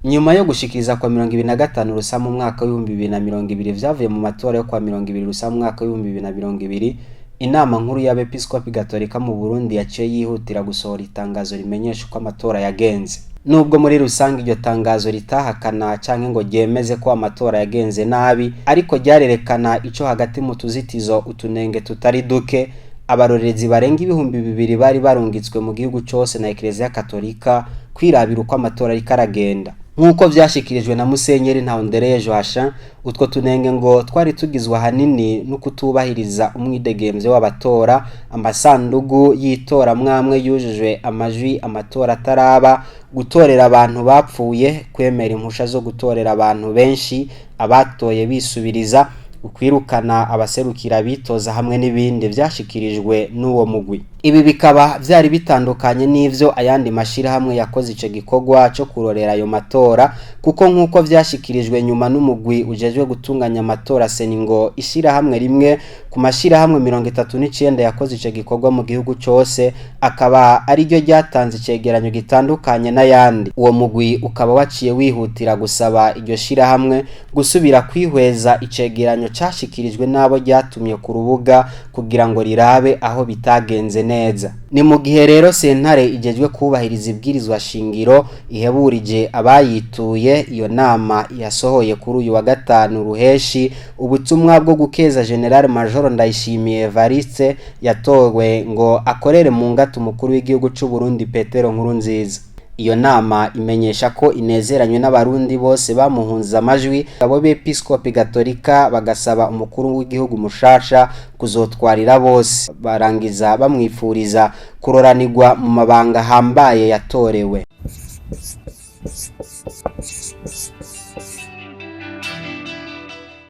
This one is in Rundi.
Nyuma yo gushikiriza kwa 25 Rusama umwaka w'2020 vyavuye mu matora yo kwa 20 Rusama umwaka w'2020, inama nkuru y'abepiskopi gatolika mu Burundi yaciye yihutira gusohora itangazo rimenyesha uko amatora yagenze. Nubwo muri rusange iryo tangazo ritahakana canke ngo ryemeze ko amatora yagenze nabi, ariko ryarerekana ico hagati mu tuzitizo utunenge tutari duke. Abarorerezi barenga 2000 bari barungitswe mu gihugu cose na Ekereziya Katolika kwirabira uko amatora ariko aragenda. Nk'uko vyashikirijwe na Musenyeri Ntahondereye Joachim, utwo tunenge ngo twari tugizwe ahanini no kutubahiriza umwidegemvyo w'abatora, amasandugu y'itora mwamwe yujujwe amajwi amatora ataraba, gutorera abantu bapfuye, kwemera impusha zo gutorera abantu benshi, abatoye bisubiriza, ukwirukana abaserukira abitoza hamwe n'ibindi vyashikirijwe n'uwo mugwi. Ibi bikaba vyari bitandukanye n'ivyo ayandi mashirahamwe yakoze ico gikorwa co kurorera ayo matora, kuko nk'uko vyashikirijwe nyuma n'umugwi ujejwe gutunganya amatora CENI, ngo ishirahamwe rimwe ku mashirahamwe 39 yakoze ico gikorwa mu gihugu cose akaba ariryo ryatanze icegeranyo gitandukanye n'ayandi. Uwo mugwi ukaba waciye wihutira gusaba iryo shirahamwe gusubira kwihweza icegeranyo cashikirijwe n'abo ryatumye ku rubuga kugira ngo rirabe aho bitagenze neza. Ni mu gihe rero sentare ijejwe kubahiriza ibwirizwa shingiro iheburije abayituye iyo nama yasohoye kuri uyu wa gatanu ruheshi ubutumwa bwo gukeza General Major Ndayishimiye Evariste yatowe ngo akorere mu ngata umukuru w'igihugu c'u Burundi Petero Nkurunziza. Iyo nama imenyesha ko inezeranywe n'abarundi bose bamuhunze amajwi, abo bepiskopi gatolika bagasaba umukuru w'igihugu mushasha kuzotwarira bose, barangiza bamwifuriza kuroranirwa mu mabanga ahambaye yatorewe.